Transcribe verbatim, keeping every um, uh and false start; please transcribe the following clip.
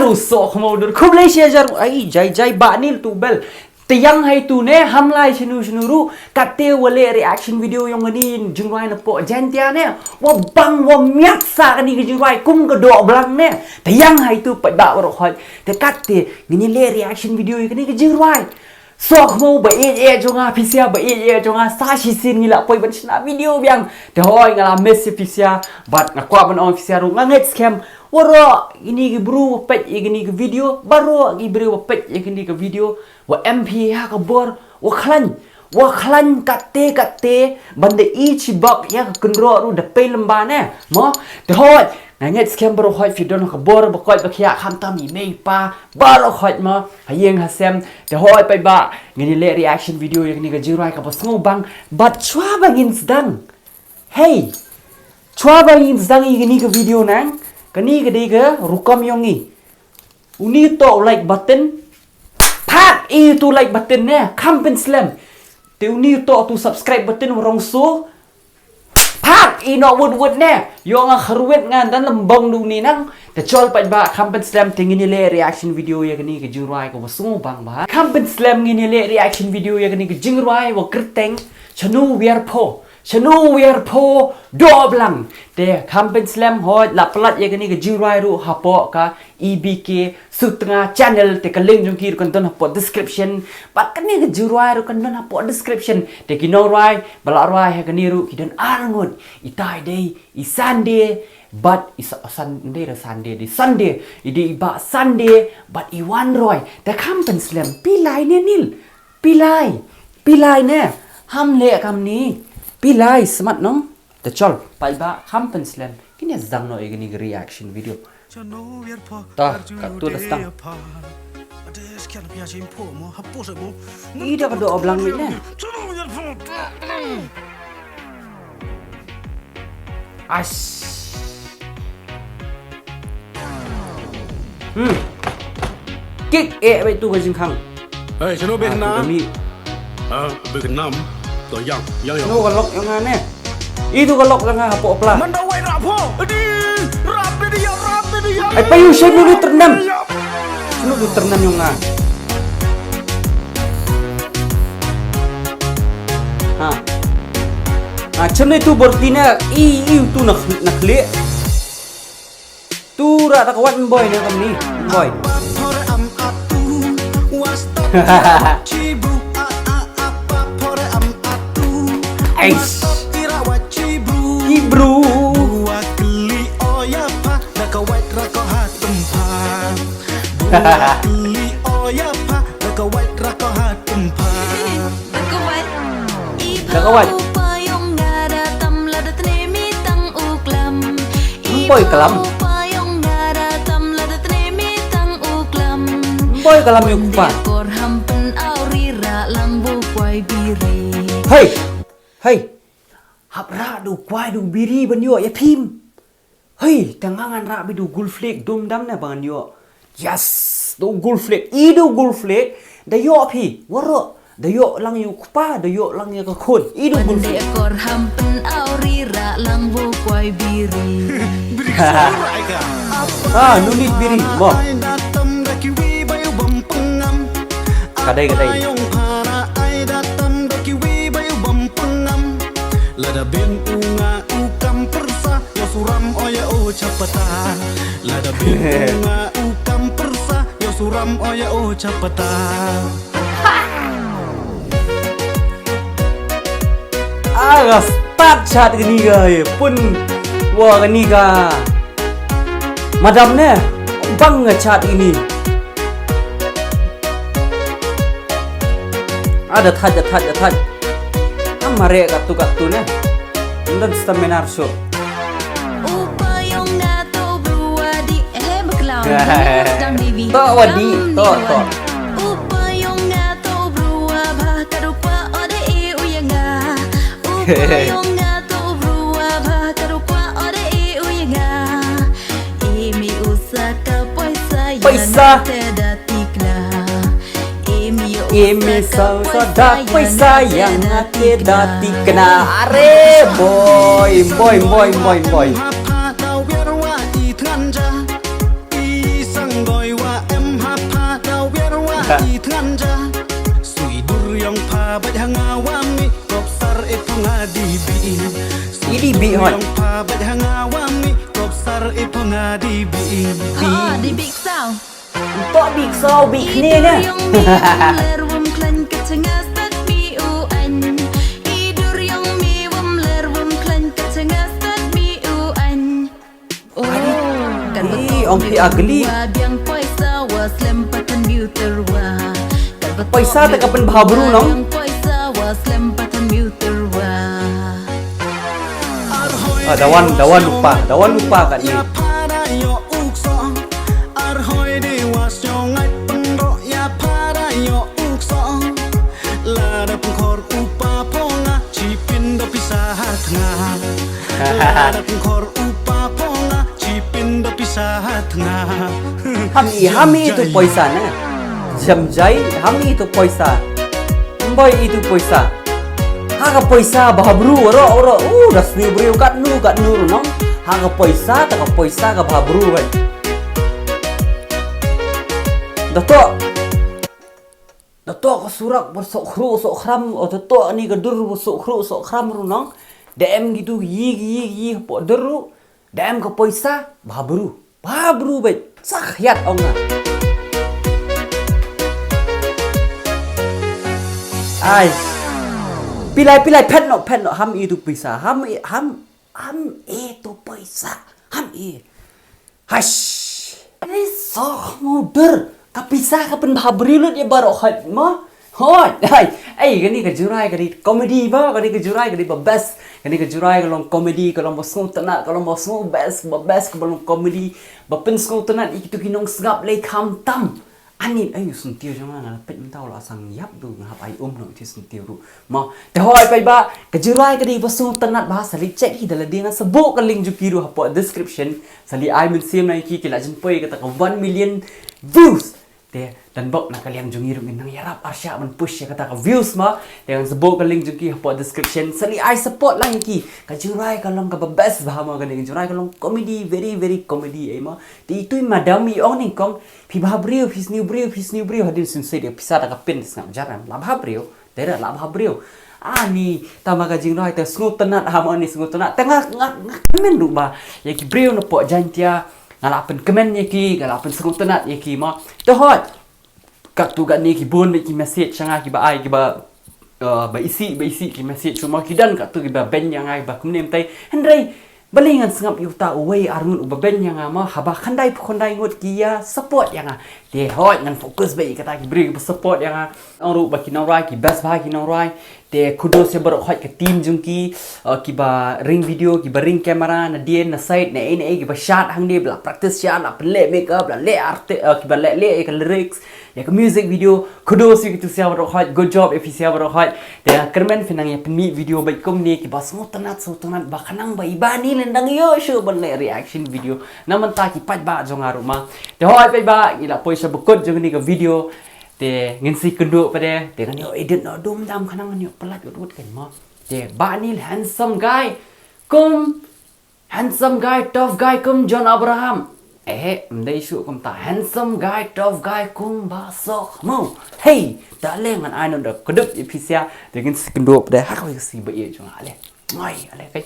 Ruh soh khmau dur. Khublei shi hajar. Ai, jai jai ba nil tu bel. Te ïang hai tu ne, ham lai shinu shinu ruh. Katte wa leh reaction video yong kani jingrwai na pok Jaintia ne. Wa bang wa miat sa kani ka jingrwai kum ka doh blang ne. Te ïang hai tu pat ba waroh hoi. Te katte ngini leh reaction video yong kani ka jingrwai. Soh khmau ba ïeit ïeit jong nga phi sha, ba ïeit ïeit jong nga sa shisien ngi la poi ban shna video biang. Te hoi nga la miss ïa phi sha, bad nga kwah ban ong phi sha ruh nga ngeit skhem. Waroh kini ki bru wa peit ïa kini ki video, baroh ki bru wa peit ïa kini ki video, wa em phi ha ka bor, wa khlaiñ, wa khlaiñ katte katte, ban da i chibok ïa ka kynroh ruh da pei lem ba ne. Mo, te hoi, nga ngeit skhem baroh hoi phi don ha ka bor ba koit ba khiah khamtam i mei pa, baroh hoi mo, ha ïing ha sem, te hoi peit ba, ngin ïa leh reaction video ïa kani ka jingrwai kaba sngewbang, bad shuwa ba ngin sdang. Hei, shuwa ba ngin sdang ïa kani ka video nang, kani ka dei ka rukom yong ngi. Uni to like button, phak i tu like button ne, kham pynslem. Te uni to tu subscribe button wa rong so, phak i noh wut wut ne. Ïoh nga kharwit nga dan lem bong du ni nang. Te chol peit ba kham pynslem te ngin ïa leh reaction video ïa kani ka jingrwai kaba sngewbang ba. Kham pynslem ngin ïa leh reaction video ïa kani ka jingrwai wa kyrteng Shanu Wiar Pho. Shanu Wiar Pho doh blang. Te kham pynslem hoi la pynlait ïa kani ka jingrwai ruh hapoh ka E B K Sutnga channel, te ka link jong ki ruh kan don hapoh description. Bad kani ka jingrwai ruh kan don hapoh description. Te ki nongrwai ba la rwai ha kani ruh ki don ar ngut. Itai dei i Sunday bad i Sa-, Sunday ra Sunday dei Sunday. I dei i Bah Sunday bad i Wan Roy. Te kham pynslem phi lai ne nil. Phi lai. Phi lai ne. Ham leh kam ni. Phi lai smat nong. Te chol, peit ba kham pynslem. Kine sdang noh ïa kani ka reaction video. Ta, kat tu da sdang. I da ka doh blang mit ne. Ash. Hmm. Kik eh bai tu ka jingkhang. Hei, shano beh nam? Ah, beh nam. To yang, yang, yang. Shano ka lok yang ane? Itu ka lok yang hapoh pla. Manda wai rapo. Adi, rap dia, rap dia. Ai payu shano ni ternam. Shano tu ternam yang nga. Ha. Ha, shano tu bortina i, i tu nak, nak le. Tu ra ta ka wat boy ne kam ni. Boy. Ais. Ibru. Da ka wat. Mpoi klam. Mpoi klam ïa u kpa. Hei. Hei. Hap rah da u kwai da u biri ban ïoh ïa phim. Hei, tang nga ngan rah beit da u gulflek dum dam ne ba ngan ïoh. Yes, da u gulflek, i da u gulflek, da ïoh phi, waroh, da ïoh lang ïa u kpa, da ïoh lang ïa ka khun, i da u gulflek. Ah, no need biri, mo. Ka dei, ka dei. Lada bun u nga u kam pyrsa, ïa suram o ïa u chapata. Lada bun u nga u kam pyrsa, ïa suram o ïa u chapata. Aga start chat kani ka, eh, pun wa kani ka. Madam ne, bang nga chat ini. Ah, da thait, da thait, da thait. Am mare katu katu ne. Ndan seminar show. Upa yong nga to brua di, eh, baklau. Dang Devi. To wadi, to, to. Upa yong nga to brua ba ka dukwa ode e u yong nga. Upa yong nga to brua ba ka dukwa ode e u yong nga. Imi usa ka paisa ya. Paisa. Te da tikna. Imi usa da paisa ya nga te da tikna. Are boy, boy, boy, boy, boy. I sang doi Bad hanga wa mi kop sar e pho nga di bi. Idi bi hon. Yong pa bad hanga wa mi kop sar e pho nga di bi. Ah, di bi sao. Tok bi sao bi ne ne. Yong mi wam ler wam klan ka tengah stat mi u an. Idur yong mi wam ler wam klan ka tengah stat mi u an. Ih, ong phi ugly. Paisa te ka pynbha bru nong. Ah, dawan, dawan lupa, dawan lupa kat ni. Ham i, ham i tu paisa ne. Jam jai, ham i tu paisa. Mboi i tu paisa. Ha ka paisa bha bru ro ro. U da sni bru kat nu kat nu no. Ha ka paisa ta ka paisa ka bha bru ro. Da to. Da to ka surak ber sok khru sok khram o da to ni ka dur ber sok khru sok khram ru nong. Da em gitu yi yi yi po dur ru. Da em ka paisa bha bru. Bha bru bej. Sa khiat ong nga. Ai. Pilai pilai phet no phet no ham i tu paisa. Ham i ham ham i tu paisa. Ham i. Hash. Ni sok mo dur. Ka pisa ka pynbha bri lut ya baro hot mo. Hot. Hai. Ai kani ka jurai kani comedy ba kani ka jurai kani ba best. Kani ka jurai ka long comedy ka long ba sngewtynnat ka long ba sngew best ba best ka ba long comedy. Ba pynsngewtynnat i kitu ki nongsngap lei kham tam. Ani ai u syntiew jong nga la peit mynta u la sang yap du nga hap ai um no ti syntiew ru. Ma te hoi peit ba ka jurai ka dei ba sngewtynnat ba sa leit check hi da la dei nga sa buh ka link jong ki ru hapoh description. Sa leit ai mynsiem na ki ki la jin poi kata ka one million views. Te dan bok na ka liang jong i ru ngin nang yarap arsha ban push ya kata ka views ma. Te ngan sa buh ka link jong ki hapoh description. Sa leit ai support lang ki ka jurai ka long ka ba best ba ma ka dei ka jurai ka long comedy very very comedy ai ma. Te itu i madam i ong ning kong. Phi bha briew, phi sniew briew, phi sniew briew hadien sien sait ïa pisa da ka pin sngap jar em la bha briew. Te da la bha briew. Ani tama ka jingroi te sngewtynnat ha ma ni sngewtynnat. Te nga nga nga kmen ruh ba ïa ki briew na pok Jaintia nga la pynkmen ïa ki nga la pynsngewtynnat ïa ki ma. Te hot. Katto katne ki bun bad ki message sha nga kiba ai kiba, eh, ba isih ba isih ki message sha ma ki don katto kiba beiñ ïa nga kiba kumne mynta. Hynrei balei ngan sngap ïa uta uwei ar ngut uba beiñ ïa nga ma haba khyndai phew khyndai ngut ki ïa support ïa nga. Te hoi ngan focus bad ïa kata ki briew kiba support ïa nga. Ong ruh ba ki nongrwai ki best bha ki nongrwai. Te kudos ïa baroh hoi ka team jong ki, eh, kiba ring video kiba ring camera na dien na side na ei na ei kiba shot hangne ba la practice shot la pynleh makeup la leh arte, eh, kiba leh leh ïa ka lyrics. Ïa ka music video kudos ïa kitu sia baroh hoi good job ïa phi sia baroh hoi. Te kyrmen phi nang ïa pynmih video bad kumne kiba sngewtynnat sngewtynnat ba khnang ba iba ni lendang ïoh shu ban leh reaction video. Na mynta ki paidbah jong nga ruh ma. Te hoi paidbah ngi la poi sha ba kut jong kane ka video. Te ngin sa ïakynduh pat de te ngan ïoh edit noh dum dam khnang ngan ïoh pyllait wut wut kan ma. Te ba ni handsome guy kum Handsome guy, tough guy kum John Abraham. Eh, ym dei shuh kumta. Handsome guy, tough guy kum Bah Sohkhmu. Hey, da leh ngan ai noh da kdup ïa phi sia. Te ngin sa ïakynduh pat de ha kawei ka sngi ba ïeit jong nga leh. Ngoi, leh kai.